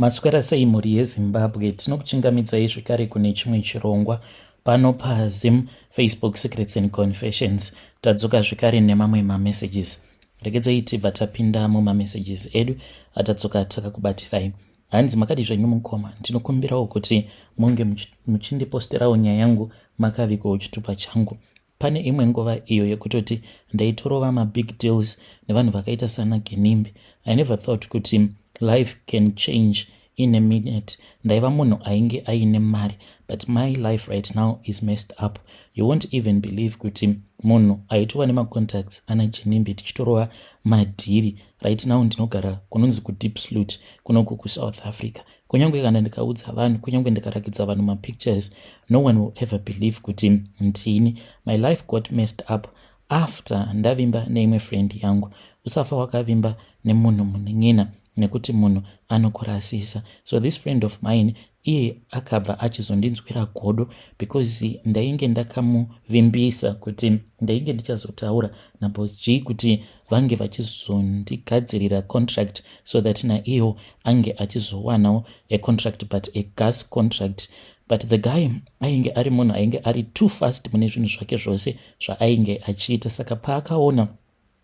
Maswera sei mhuri yeZimbabwe, tinokuchingamidzai zvekare kune chimwe chirongwa pano paZim Facebook Secrets and Confessions. Tadzoka zvekare nemamwe mamessages. Regedzai tibva tapinda mumamessages edu atadzoka takakubatirai. Hanzi makadi zvenyu mukoma, ndinokumbirawo kuti munge muchindiposterawo nyaya yangu makavigawo chitupa changu. Pane imwe nguva iyo yekutoti ndaitorova mabig deals nevanhu vakaita sana Ginimbi. I never thought kuti life can change in a minute. Ndaiva munhu ainge aine mari, but my life right now is messed up. You won't even believe kuti munhu aitova nemacontacts ana Ginimbi tichitorova madhiri, right now ndinogara kunonzi kuDiepsloot kunoku kuSouth Africa. Kunyange kana ndikaudza vanhu, kunyange ndikarakidza vanhu mapictures, no one will ever believe kuti ndini. My life got messed up after ndavimba neimwe friend yangu. Usafa wakavimba nemunhu munin'ina, nekuti munhu anokurasisa. So this friend of mine, iye akabva achizondinzwira godo because ndainge ndakamuvimbisa kuti ndainge ndichazotaura naBoss G kuti vange vachizondigadzirira contract so that naiwo ange achizowanawo a contract, but a gas contract. But the guy ainge ari munhu ainge ari too fast mune zvinhu zvake zvose zvaainge achiita. Saka paakaona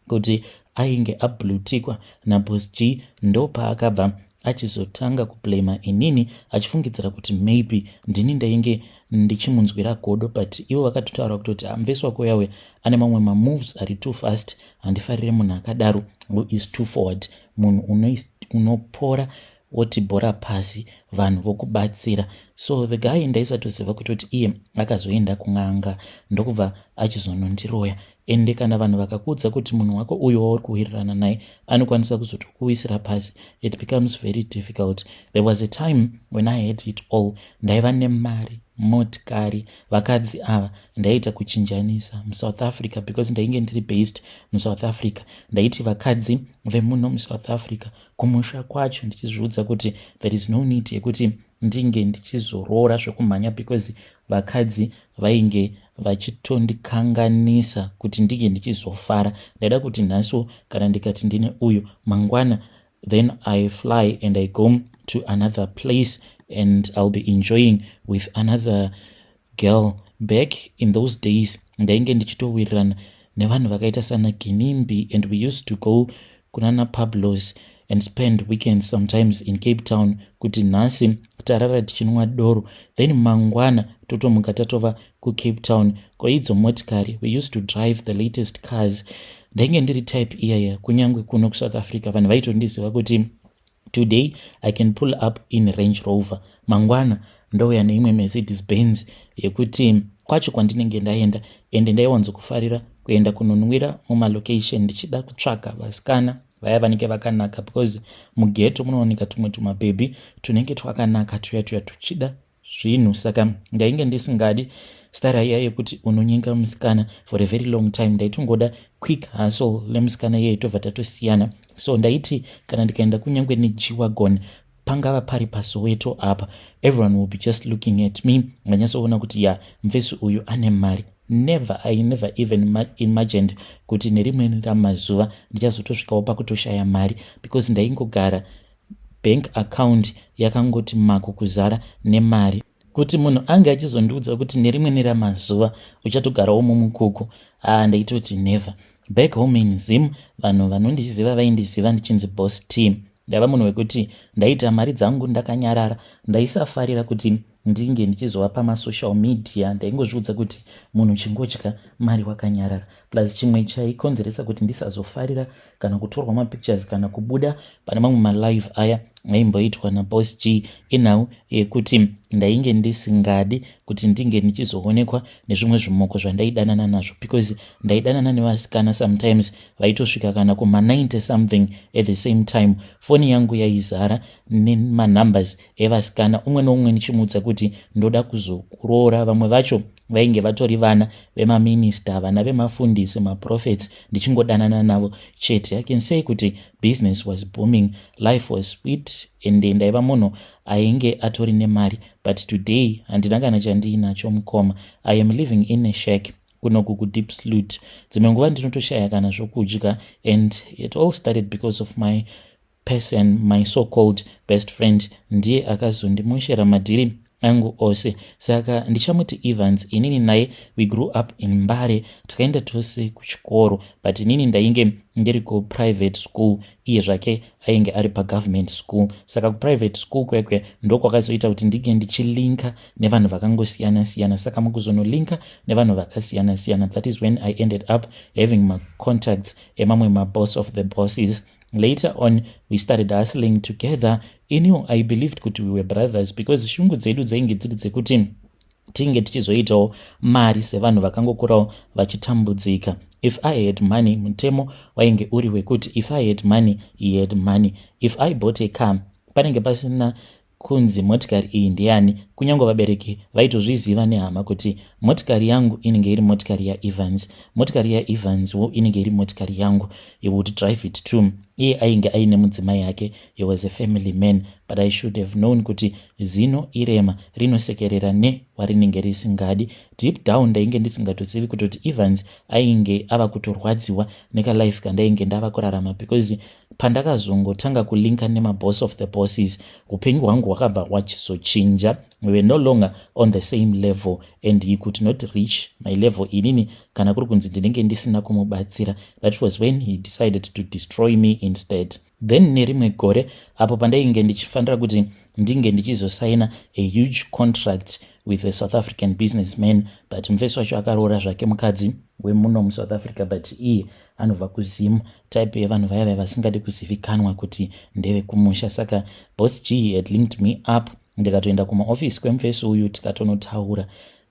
kuti ainge ablutikwa naBoss G, ndo paakabva achizotanga kublama inini, achifungidzira kuti maybe ndini ndainge ndichimunzwira godo. But ivo vakatotaura kutoti hamvesi wako yawe ane mamwe mamoves ari too fast, handifarire munhu akadaro who is too forward. Munhu unopora woti bhora pasi, vanhu vokubatsira. So the guy, ndaisatoziva kutoti iye akazoenda kun'anga ndokubva achizonondiroya. Ende kana vanhu vakakuudza kuti munhu wako uyu wauri kuwirirana naye anokwanisa kuzotokuwisira pasi, it becomes very difficult. There was a time when I had it all. Ndaiva nemari, motikari, vakadzi ava ndaiita kuchinjanisa muSouth Africa because ndainge ndiri based muSouth Africa. Ndaiti vakadzi vemuno muSouth Africa kumusha kwacho, ndichizviudza kuti there is no need yekuti ndinge ndichizoroora zvekumhanya because vakadzi vainge vachitondikanganisa kuti ndinge ndichizofara. Ndaida kuti nhasiwo kana ndikati ndine uyu, mangwana then I fly and I go to another place and I'll be enjoying with another girl. Back in those days ndainge ndichitowirirana nevanhu vakaita sana Ginimbi, and we used to go kunana Pablos and spend weekends sometimes in Cape Town, kuti nhasi tarara tichinwa doro, then mangwana totomuka tatova kuCape Town. Kwaidzo motikari, we used to drive the latest cars. Ndainge ndiri type iyaya. Kunyange kuno kuSouth Africa vanhu vaitondiziva kuti today I can pull up in Range Rover, mangwana ndouya neimwe Mercedes Benz yekuti kwacho kwandinenge ndaenda. Ende ndaiwanzokufarira kuenda kunonwira mumalocation ndichida kutsvaga vasikana vaya vanenge vakanaka, because mughetto munowanika tumwe tumabhebhi tunenge twakanaka tuya tuya tuchida zvinhu. Saka ndainge ndisingadi stara iya yekuti unonyenga musikana for a very long time. Ndaitongoda quick hustle lemusikana iyeye, tobva tatosiyana. So ndaiti kana ndikaenda kunyange neG-Wagon, pangava pari paSoweto apa, everyone will be just looking at me, vanyatsoona kuti ya, mufesi uyu ane mari. Never, I never even imagined kuti nerimwe ramazuva ndichazotosvikawo pakutoshaya mari, because ndaingogara bank account yakangoti mako kuzara nemari. Kuti munhu ange achizondiudza kuti nerimwe neramazuva uchatogarawo mumukuku, aa, ndaitoti never. Back home in Zim, vanhu vanondiziva vaindiziva ndichinzi Boss T. Ndaiva munhu wekuti ndaita mari dzangu ndakanyarara. Ndaisafarira kuti ndinge ndichizova pamasocial media. Ndaingozviudza kuti munhu chingodya mari wakanyarara. Plus chimwe chaikonzeresa kuti ndisazofarira kana kutorwa mapictures kana kubuda pane mamwe malive aya aimboitwa naBoss G, inhau yekuti ndainge ndisingadi kuti ndinge ndichizoonekwa nezvimwe zvimoko zvandaidanana nazvo, because ndaidanana nevasikana sometimes vaitosvika kana kuma90 something at the same time. Foni yangu yaizara nemanumbers evasikana, umwe neumwe ndichimuudza kuti ndoda kuzokuroora. Vamwe vacho vainge vatori vana vemaminista, vana vemafundisi, maprophets, ndichingodanana navo chete. I can say kuti business was booming, life was sweet, and ndaiva munhu ainge atori nemari. But today handina kana chandiinacho mukoma. I am living in a shack kunoku kuDiepsloot. Dzimwe nguva ndinotoshaya kana zvokudya, and it all started because of my person, my so called best friend, ndiye akazondimoshera madhiri angu ose. Saka ndichamuti Evans. Inini naye we grew up in Mbare. Takaenda tose kuchikoro, but inini ndainge ndiri kuprivate school, iye zvake ainge ari pagovernment school. Saka kuprivate school kwekwe ndokwakazoita kuti ndinge ndichilinka nevanhu vakangosiyana siyana. Saka mukuzonolinka nevanhu vakasiyana siyana, that is when I ended up having macontacts emamwe maboss of the bosses. Later on we started hustling together. Iniwo I believed kuti we were brothers because shungu dzedu dzainge dziri dzekuti tinge tichizoitawo mari sevanhu vakangokurawo vachitambudzika. If I had money, mutemo wainge uri wekuti if I had money, he had money. If I bought a car, panenge pasina kunzi motikari iyi ndeyani. Kunyange vabereki vaitozviziva nehama kuti motikari yangu inenge iri motikari yaEvans, motikari yaEvanswo inenge iri motikari yangu. He would drive it too. Iye ainge aine mudzimai yake. He was a family man, but I should have known kuti zino irema rinosekerera newarinenge risingadi. Deep down ndainge ndisingatozivi kutoti Evans ainge ava kutorwadziwa nekalife kandainge ndava kurarama, because pandakazongotanga kulinka nemaboss of the bosses, upenyu hwangu hwakabva hwachizochinja. We were no longer on the same level and he could not reach my level inini kana kuri kunzi ndinenge ndisina kumubatsira. That was when he decided to destroy me instead. Then nerimwe gore apo pandainge ndichifanira kuti ndinge ndichizosaina a huge contract with a South African businessman, but mufesi wacho akaroora zvake mukadzi wemuno muSouth Africa, but iye anobva kuZimu, type yevanhu vaya vaya vasingadi kuzivikanwa kuti ndevekumusha. Saka Boss G had linked me up, ndikatoenda kumaofisi kwemufesi uyu, tikatonotaura.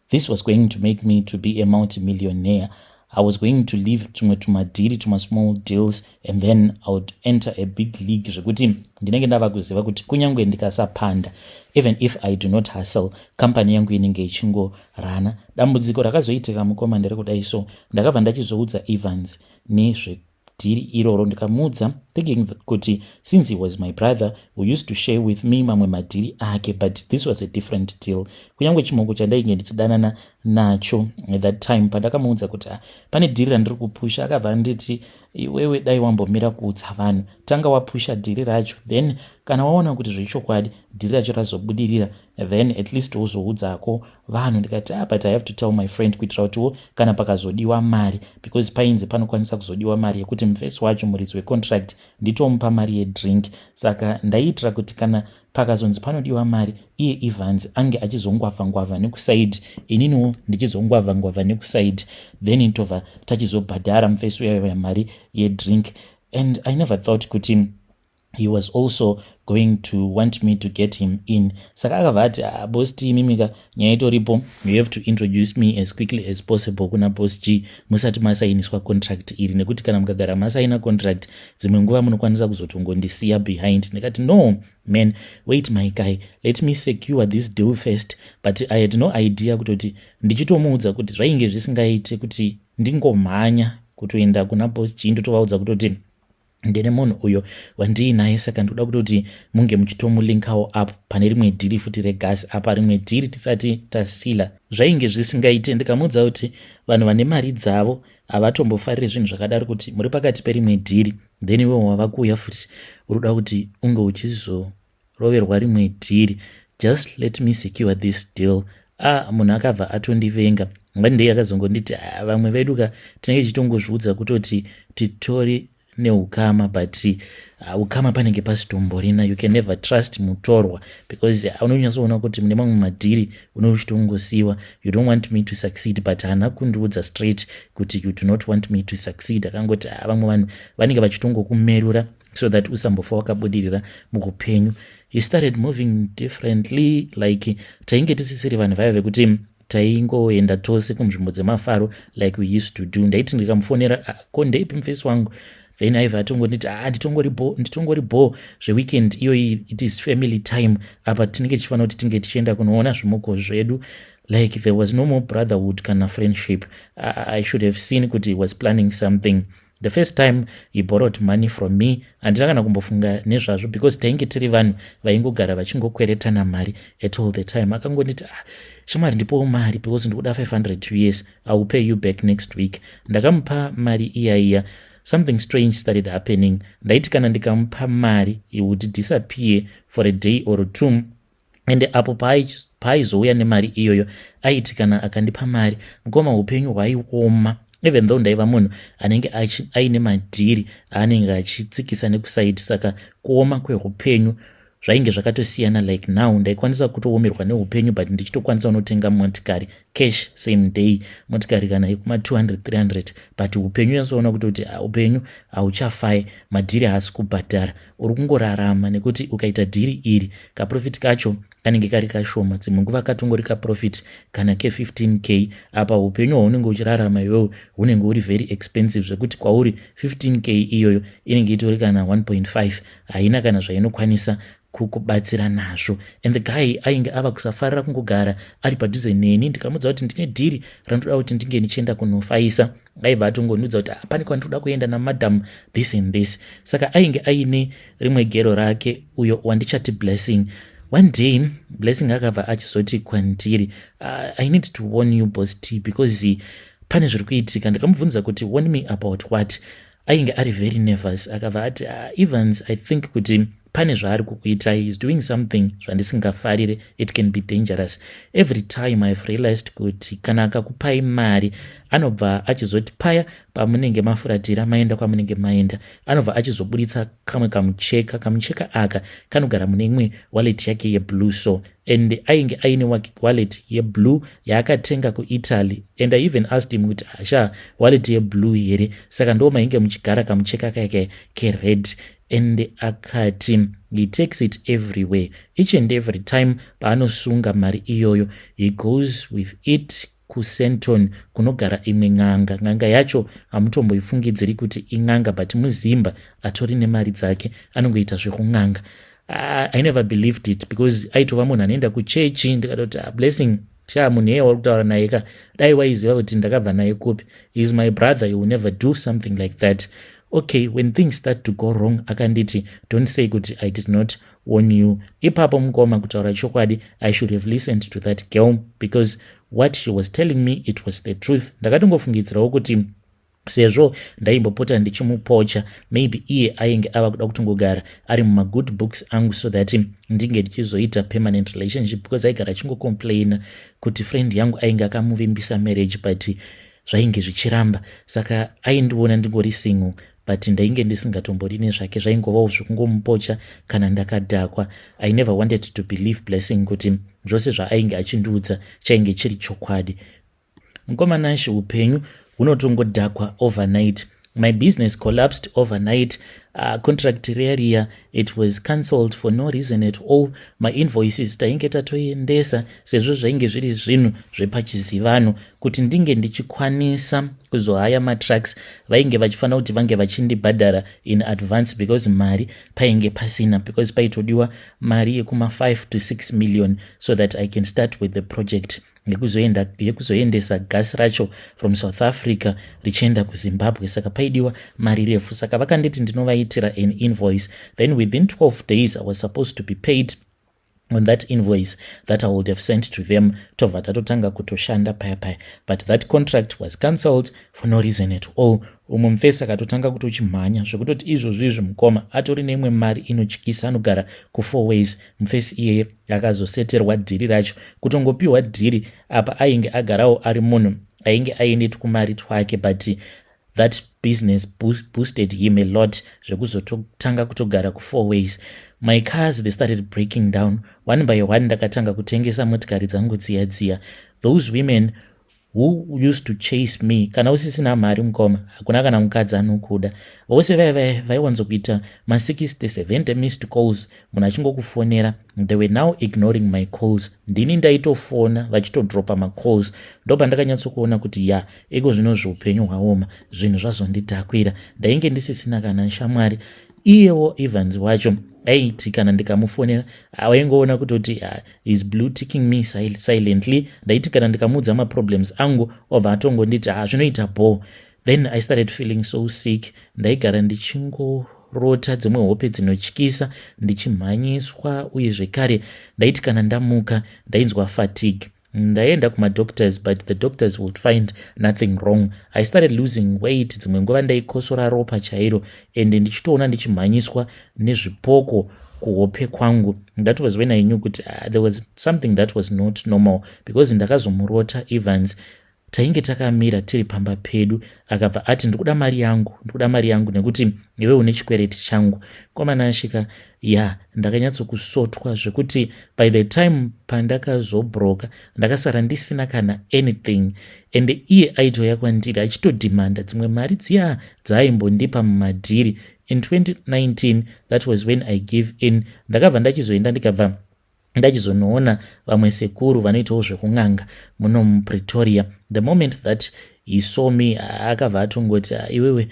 This was going to make me to be a multimillionaire. I was going to leave tumwe tumadhiri, tumasmall deals, and then I would enter a big league, zvekuti ndinenge ndava kuziva kuti kunyange ndikasapanda, even if I do not hustle, kambani yangu inenge ichingorana. Dambudziko rakazoitika, mukoma, nderekudai. So ndakabva ndachizoudza Evans nezvedhiri iroro. Ndikamuudza thinking kuti since he was my brother who used to share with me mamwe madhiri ake, but this was a different deal. Kunyange chimoko chandainge ndichidanana nacho at that time, pandakamuudza kuti, "Ah, pane dhiri randiri kupusha," akabva anditi, "Iwewe dai wambomira kuudza vanhu. Tanga wapusha dhiri racho, then kana waona kuti zvechokwadi dhiri racho razobudirira, then at least wozoudzako vanhu." Ndikati, "Ah, but I have to tell my friend kuitira kutiwo kana pakazodiwa mari," because painzi panokwanisa kuzodiwa mari yekuti mufesi wacho, muridzi wecontract, nditomupa mari yedrink. Saka ndaiitira kuti kana pakazonzi panodiwa mari, iye Evans ange achizongwavha ngwavha nekusaidi, ininiwo ndichizongwavha ngwavha nekusaidi, then tobva tachizobhadhara mufesi uyayo mari yedrink. And I never thought kuti he was also going to want me to get him in. Saka akabva ati, "Ah, Boss T, imimika nyaya itoripo, you have to introduce me as quickly as possible kuna Boss G musati masainiswa contract iri, nekuti kana mukagara masaina contract, dzimwe nguva munokwanisa kuzotongondisiya behind." Ndikati, "No man, wait, my guy, let me secure this deal first." But I had no idea kutoti ndichitomuudza kuti zvainge zvisingaite kuti ndingomhanya kutoenda kuna Boss G ndotovaudza kutoti ndine munhu uyo wandiinaye, saka ndoda kutoti munge muchitomulinkawo up pane rimwe dhiri futi regasi apa, rimwe dhiri tisati tasila. Zvainge zvisingaite. Ndikamuudza kuti vanhu vane mari dzavo havatombofariri zvinhu zvakadaro, kuti muri pakati perimwe dhiri, then iwe wava kuuya futi uri kuda kuti unge uchizoroverwa rimwe dhiri. Just let me secure this deal. Ah, munhu akabva atondivenga. One day akazongonditi, "Ah, vamwe vedu ka tinenge tichitongozviudza kutoti titori neukama, but ukama panenge pasitomborina. You can never trust mutorwa because unonyatsoona kuti mune mamwe madhiri une uchitongosiyiwa. You don't want me to succeed." But haana kundiudza straight kuti, "You do not want me to succeed." Akangoti, "Ah, vamwe vanhu vanenge vachitongokumerura so that usambofa wakabudirira muupenyu." He started moving differently, like tainge tisisiri vanhu vaya vekuti taingoenda tose kunzvimbo dzemafaro like we used to do. Ndaiti ndikamufonera, "Ah, ko ndeipi mufesi wangu?" Then aibva atongonditi, "Ah, nditongori bo zveweekend iyoyi, it is family time apa, tinenge tichifanira kuti tinge tichienda kunoona zvimoko zvedu." Like there was no more brotherhood kana friendship. I should have seen kuti he was planning something. The first time he borrowed money from me, handina kana kumbofunga nezvazvo because tainge tiri vanhu vaingogara vachingokweretana mari at all the time. Akangonditi, "Ah, shamwari, ndipowo mari because ndikuda 500 US. I will pay you back next week." Ndakamupa mari iyaiya. Something strange started happening. Ndaiti kana ndikamupa mari, he would disappear for a day or two, and apo paaizouya nemari iyoyo, aiti kana akandipa mari, mukoma, upenyu hwaioma. Even though ndaiva munhu anenge aine madhiri aanenge achitsikisa nekusaiti, saka kuoma kweupenyu zvainge zvakatosiyana. Like now ndaikwanisa kutoomerwa neupenyu, but ndichitokwanisa unotenga motikari cash same day, motikari kana yekuma200 300, but upenyu yatsoona kutoti upenyu hauchafai, madhiri haasi kubhadhara, uri kungorarama nekuti ukaita dhiri iri, kaprofit kacho kanenge kari kashoma. Dzimwe nguva katongori kaprofit kana ke15K. Apa upenyu hwaunenge uchirarama iwewo hunenge huri very expensive, zvekuti kwauri 15K iyoyo inenge itori kana 1.5, haina kana zvainokwanisa kukubatsira nazvo. And the guy ainge ava kusafarira kungogara ari padhuze neni. Ndikamudza kuti ndine dhiri randoda kuti ndinge ndichienda kunofaisa, aibva atongondiudza kuti pane kwandinoda kuenda namadam, this and this. Saka ainge aine rimwe gero rake, uyo wandichati Blessing. One day Blessing akabva achizoti kwandiri, "I need to warn you, Boss T, because pane zviri kuitika." Ndikamubvunza kuti, "Warn me about what?" Ainge ari very nervous. Akabva ati, "Evans, I think kuti pane zvaari kukuitai. Is doing something zvandisingafarire. It can be dangerous. Every time I've realized kuti kana akakupai mari, anobva achizoti paya pamunenge mafuratira, maenda kwamunenge maenda, anobva achizoburitsa kamwe kamucheka. Kamucheka aka kanogara mune imwe wallet yake yeblue." So and ainge aine wallet yeblue yaakatenga kuItaly, and I even asked him kuti, "Asha, wallet yeblue here? Saka ndo mainge muchigara kamucheka kake kered?" And akati he takes it everywhere. Each and every time paanosunga mari iyoyo, he goes with it kuSandton kunogara imwe n'anga. N'anga yacho hamutomboifungidziri kuti in'anga, but muzimba atori nemari dzake, anongoita zvekun'anga. I never believed it because aitova munhu anoenda kuchechi. Ndikatoti, ah, Blessing, sha, munhu iyeye wari kutaura naye ka, dai waiziva kuti ndakabva naye kupi. Is my brother, he will never do something like that. Okay, when things start to go wrong, akanditi, "Don't say kuti I did not warn you." Ipapo, mukoma, kutaura chokwadi, I should have listened to that girl because what she was telling me, it was the truth. Ndakatongofungidzirawo kuti sezvo ndaimbopota ndichimupocha, maybe iye ainge ava kuda kutongogara ari mumagood books angu so that ndinge ndichizoita permanent relationship, because aigara achingocomplaina kuti friend yangu ainge akamuvimbisa marriage, but zvainge zvichiramba. Saka aindiona ndingori single, but ndainge ndisingatombori nezvake, zvaingovawo zvekungomupocha kana ndakadhakwa. I never wanted to believe Blessing kuti zvose zvaainge achindiudza chainge chiri chokwadi. Mukomanashi, upenyu hunotongodhakwa overnight. My business collapsed overnight. Contract riya, it was cancelled for no reason at all. Mainvoices tainge tatoendesa, sezvo zvainge zviri zvinhu zvepachizivano kuti ndinge ndichikwanisa kuzohaya matrucks, vainge vachifanira kuti vange vachindibhadhara in advance because mari painge pasina, because paitodiwa mari yekuma5 to 6 million so that I can start with the project yekuzoendesa gasi racho from South Africa richienda kuZimbabwe. Saka paidiwa mari refu. Saka vakanditi ndinovaitira an invoice, then within 12 days I was supposed to be paid on that invoice that I would have sent to them, tobva tatotanga kutoshanda paya paya. But that contract was cancelled for no reason at all. Umwe mufesi akatotanga kutochimhanya zvekutoti izvozvo izvi, mukoma, atori neimwe mari inotyisa, anogara kuFourways. Mufesi iyeye akazoseterwa dhiri racho, kutongopiwa dhiri apa ainge agarawo ari munhu ainge aine twumari twake, but that business boosted him a lot zvekuzototanga kutogara kuFourways. My cars, they started breaking down one by one. Ndakatanga kutengesa motikari dzangu dziya dziya. Those women who used to chase me, kana usisina mari, mukoma, hakuna kana mukadzi anokuda. Vose vaya vaiwanzokuita ma60 70 missed calls, munhu achingokufonera, they were now ignoring my calls. Ndini ndaitofona, vachitodropa macalls. Ndopandakanyatsokuona kuti ya, iko zvino zveupenyu hwaoma, zvinhu zvazondidhakwira. Ndainge ndisisina kana shamwari. Iyewo Evans wacho aiti kana ndikamufonera, waingoona kutoti is blue ticking me silently. Ndaiti kana ndikamuudza maproblems angu, obva atongonditi, "Ha, zvinoita bho." Then I started feeling so sick. Ndaigara ndichingorota dzimwe hope dzinotyisa, ndichimhanyiswa, uye zvekare ndaiti kana ndamuka ndainzwa fatigue. Ndaenda kumadoctors, but the doctors would find nothing wrong. I started losing weight. Dzimwe nguva ndaikosora ropa chairo, ende ndichitoona ndichimhanyiswa nezvipoko kuhope kwangu. That was when I knew kuti there was something that was not normal, because ndakazomurota Evans. Tainge takamira tiri pamba pedu, akabva ati, "Ndikuda mari yangu, ndikuda mari yangu, nekuti iwe une chikwereti changu." Komana asvika ya, ndakanyatsokusotwa zvekuti by the time pandakazobroka, ndakasara ndisina kana anything. And iye aitouya kwandiri achitodhimanda dzimwe mari dziya dzaimbondipa mumadhiri in 2019. That was when I give in. Ndakabva ndachizoenda, ndikabva ndachizonoona vamwe sekuru vanoitawo zvekun'anga muno muPretoria. The moment that he saw me, akabva atongoti, "Iwewe,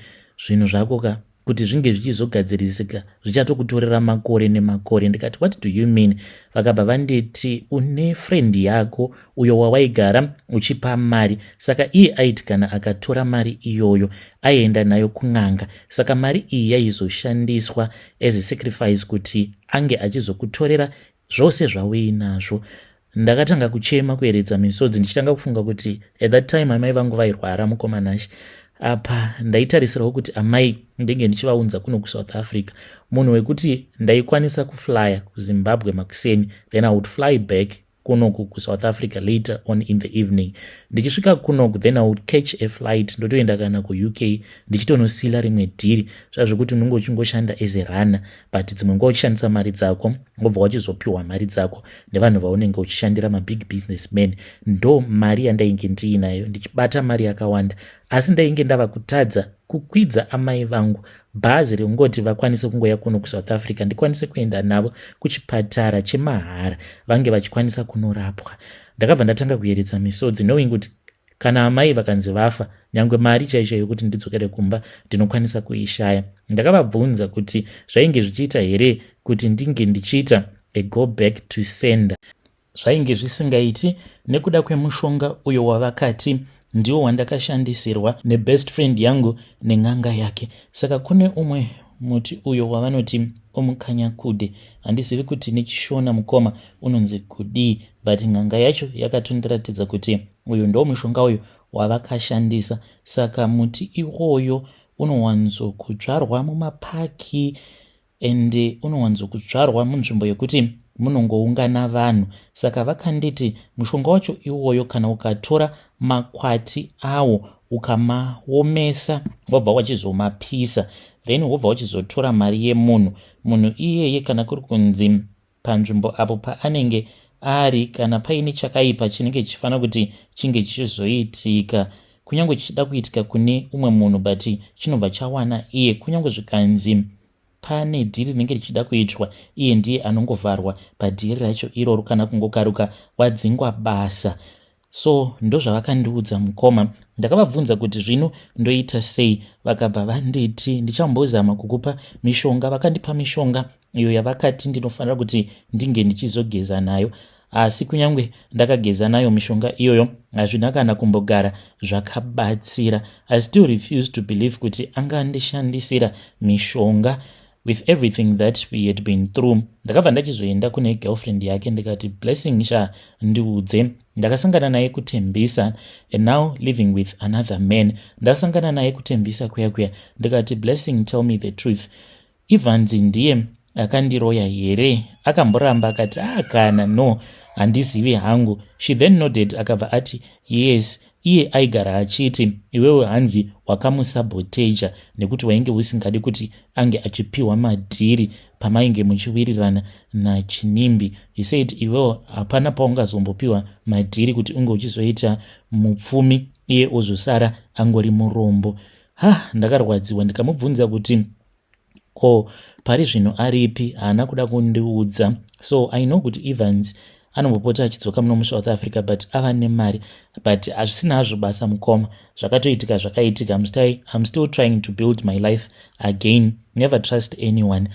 zvinhu zvako ka, kuti zvinge zvichizogadzirisika zvichatokutorera makore nemakore." Ndikati, "What do you mean?" Vakabva vanditi, "Une friend yako uyo wawaigara uchipa mari. Saka iye aiti kana akatora mari iyoyo, aienda nayo kun'anga. Saka mari iyi yaizoshandiswa as a sacrifice kuti ange achizokutorera zvose zvauinazvo." Ndakatanga kuchema, kueredza misodzi, ndichitanga kufunga kuti at that time amai vangu vairwara, mukomanashi. Apa ndaitarisirawo kuti amai ndenge ndichivaunza kuno kuSouth Africa. Munhu wekuti ndaikwanisa kuflya kuZimbabwe makuseni, then I would fly back kunoku kuSouth Africa later on in the evening. Ndichisvika kunoku, then I would catch a flight, ndotoenda kana kuUK, ndichitonosila rimwe dhiri zvazvokuti unonge uchingoshanda as a runner, but dzimwe nguva uchishandisa mari dzako, wobva wachizopiwa mari dzako nevanhu vaunenge uchishandira, mabig business man. Ndo mari yandainge ndiinayo, ndichibata mari yakawanda, asi ndainge ndava kutadza kukwidza amai vangu bhazi rekungoti vakwanise kungoya kuno kuSouth Africa, ndikwanise kuenda navo kuchipatara chemahara, vange vachikwanisa kunorapwa. Ndakabva ndatanga kuyeredza misodzi, knowing kuti kana amai vakanzi vafa, nyange mari chaicho yokuti ndidzokere kumba ndinokwanisa kuishaya. Ndakavabvunza kuti zvainge zvichiita here kuti ndinge ndichiita a go back to sender. Zvainge zvisingaiti nekuda kwemushonga uyo wavakati ndiwo wandakashandisirwa nebest friend yangu nen'anga yake. Saka kune umwe muti uyo wavanoti omukanyakude. Handizivi kuti nechishona, mukoma, unonzi kudii, but n'anga yacho yakatondiratidza kuti uyu ndo mushonga uyu wavakashandisa. Saka muti iwoyo unowanzokudzvarwa mumapaki, ende unowanzokudzvarwa munzvimbo yekuti munongoungana vanhu. Saka vakanditi mushonga wacho iwoyo, kana ukatora makwati awo, ukamaomesa, wobva wachizomapisa, then wobva wachizotora mari yemunhu, munhu iyeye, kana kuri kunzi panzvimbo apo paanenge ari, kana paine chakaipa chinenge chichifanira kuti chinge chichizoitika, kunyange chichida kuitika kune umwe munhu, but chinobva chawana iye. Kunyange zvikanzi pane dhiri rinenge richida kuitwa, iye ndiye anongovharwa padhiri racho iroro, kana kungokaruka wadzingwa basa. So ndozvavakandiudza, mukoma. Ndakavabvunza kuti zvino ndoita sei. Vakabva vanditi, "Ndichambozama kukupa mishonga." Vakandipa mishonga iyo yavakati ndinofanira kuti ndinge ndichizogeza nayo, asi kunyange ndakageza nayo mishonga iyoyo, hazvina kana kumbogara zvakabatsira. I still refuse to believe kuti angandishandisira mishonga with everything that we had been through. Ndakabva ndachizoenda kune girlfriend yake, ndikati, "Blessing, sha, ndiudze. Ndakasangana naye kuTembisa and now living with another man." Ndasangana naye kuTembisa kuya kuya, ndikati, "Blessing, tell me the truth. Evans ndiye akandiroya here?" Akamboramba, akati, "Ah, kana no, handizivi hangu." She then nodded, akabva ati, "Yes, iye aigara achiti iwewe hanzi wakamusaboteja nekuti wainge usingadi kuti ange achipiwa madhiri pamainge muchiwirirana naChinimbi. He said iwewo hapana paungazombopiwa madhiri kuti unge uchizoita mupfumi, iye ozosara angori murombo." Ha, ndakarwadziwa. Ndikamubvunza kuti ko pari zvino aripi. Haana kuda kundiudza. So I know kuti Evans anombopota achidzoka muno muSouth Africa, but ava nemari. But hazvisina hazvo basa, mukoma. Zvakatoitika zvakaitika. I'm still trying to build my life again. Never trust anyone.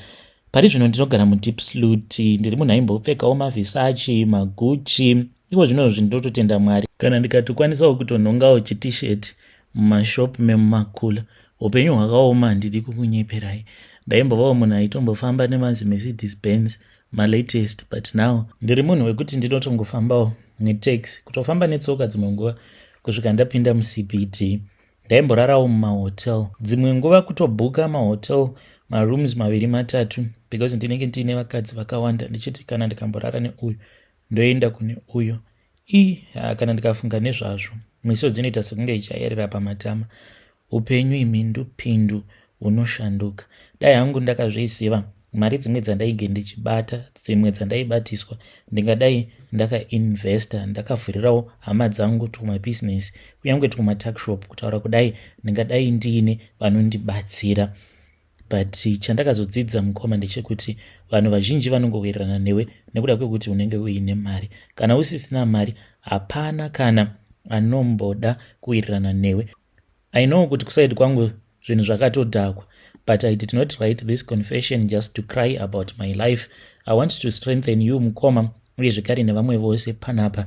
Pari zvino ndinogara muDiepsloot. Ndiri munhu aimbopfekawo maVersace, maGucci. Iko zvinozvi ndinototenda Mwari kana ndikatokwanisawo kutonhongawo chitisheti mumashop memumakula. Upenyu hwakaoma, handidi kukunyeperai. Ndaimbovawo munhu aitombofamba nemazi Mercedes Benz malatest, but now ndiri munhu wekuti ndinotongofambawo. Netaxi, kutofamba netsoka dzimwe nguva kusvika ndapinda muCBD. Ndaimborarawo mumahotel dzimwe nguva, kutobhuka mahotel marooms maviri matatu, because ndinenge ndiine vakadzi vakawanda, ndichiti kana ndikamborara neuyu, ndoenda kune uyo. I kana ndikafunga nezvazvo, misodzi dzinoita sekunge ichayerera pamatama. Upenyu imhindupindu, hunoshanduka. Dai hangu ndakazviziva, mari dzimwe dzandainge ndichibata, dzimwe dzandaibatiswa, ndingadai ndakainvesta, ndakavhurirawo hama dzangu tumabhizinesi, kunyange tumatuckshop. Kutaura kudai, ndingadai ndiine vanondibatsira. But chandakazodzidza, mukoma, ndechekuti vanhu vazhinji vanongowirirana newe nekuda kwekuti unenge uine mari. Kana usisina mari, hapana kana anomboda kuwirirana newe. I know kuti kuside kwangu zvinhu zvakatodhakwa, but I did not write this confession just to cry about my life. I want to strengthen you, mukoma, uye zvekare nevamwe vose panapa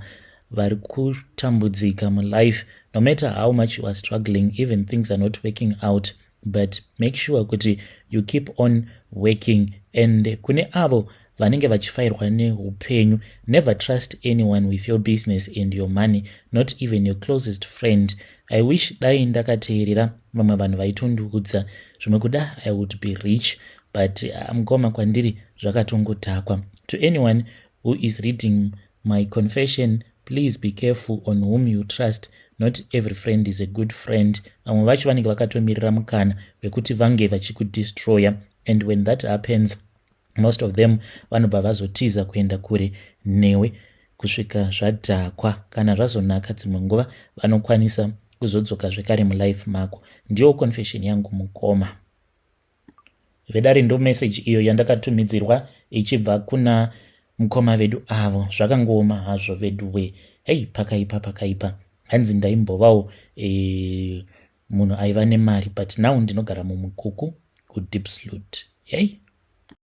vari kutambudzika mulife. No matter how much you are struggling, even things are not working out, but make sure kuti you keep on working. And kune avo vanenge vachifairwa neupenyu, never trust anyone with your business and your money, not even your closest friend. I wish dai ndakateerera vamwe vanhu vaitondiudza zvimwe kuda, I would be rich. But mukoma, kwandiri zvakatongotakwa. To anyone who is reading my confession, please be careful on whom you trust. Not every friend is a good friend. Vamwe vacho vanenge vakatomirira mukana wekuti vange vachikudestroya, and when that happens, most of them vanobva vazotiza kuenda kure newe kusvika zvadhakwa. Kana zvazonaka, dzimwe nguva vanokwanisa kuzodzoka zvekare mulife mako. Ndiyo confession yangu, mukoma vedare. Ndo meseji iyo yandakatumidzirwa ichibva kuna mukoma vedu avo. Zvakangooma hazvo vedu we. Hei, pakaipa, pakaipa. Hanzi ndaimbovawo munhu aiva nemari, but now ndinogara mumukuku kuDiepsloot. Hei.